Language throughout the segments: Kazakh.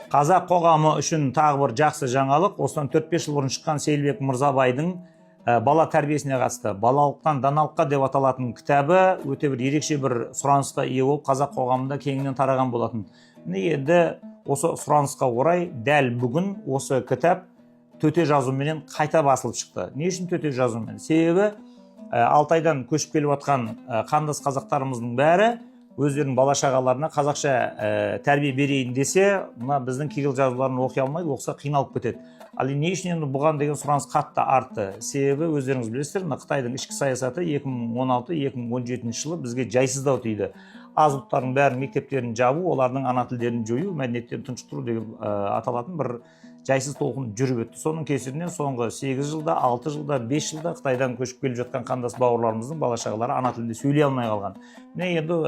Қазақ қоғамы үшін тағы бір жақсы жаңалық: осыдан 4-5 жыл бұрын шыққан Сейілбек Мырзабайдың бала тәрбиесіне қатысты «Балалықтан даналыққа» деп аталатын кітабы өте бір ерекше бір сұранысқа ие болып, қазақ қоғамында кеңінен тараған болатын. Міне, енді осы сұранысқа орай дәл бүгін осы кітап төте жазуменен қайта басылып шықты. Не үшін төте жазумен? Себебі Алтайдан көшіп келіп жатқан қандас қазақтарымыздың бәрі өздерінің бала шағаларына қазақша тәрбие берейін десе, мына біздің кирилл жазуларын оқи алмайды, оқыса, қиналып кетеді. Ал не үшін енді бұған деген сұраныс қатты артты? Себебі өздеріңіз білесіздер, мына Қытайдың ішкі саясаты 2016-2017 жылы бізге жайсыздау тиді. Аз ұлттардың бәрін, мектептерін жабу, олардың ана тілдерін жою, мәдениеттерін тұншықтыру деген аталатын бір жайсыз толқын жүріп өтті. Соның кесірінен соңғы 8 жылда, 6 жылда, 5 жылда Қытайдан көшіп келіп жатқан қандас бауырларымыздың бала шағалары ана тілінде сөйлей алмай қалған. Міне, енді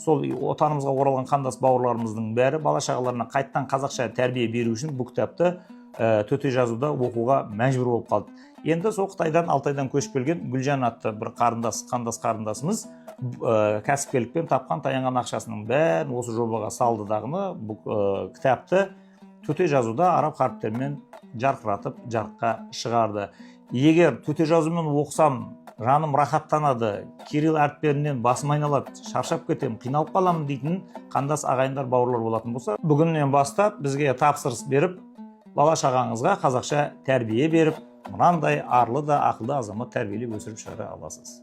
сол отанымызға оралған қандас бауырларымыздың бәрі бала шағаларына қайтадан қазақша тәрбие беру үшін бұл кітапты төте жазуда оқуға мәжбүр болып қалды. Енді сол Қытайдан, Алтайдан көшіп келген Гүлжан атты бір қарындас, қандас қарындасымыз кәсіпкерлікпен тапқан таянған ақшасының бәрін осы жобаға салды дағыны, бұл кітапты төте жазуда араб қаріптерімен жарқыратып жарыққа шығарды. Егер төте жазумен оқысам, жаным рахаттанады, кирилл әріптерінен басым айналады, шаршап кетемін, қиналып қаламын дейтін қандас ағайындар, бауырлар болатын болса, бүгіннен бастап бізге тапсырыс беріп, бала шағаңызға қазақша тәрбие беріп, мынандай арлы да ақылды азамат тәрбиелеп, өсіріп шығара аласыз.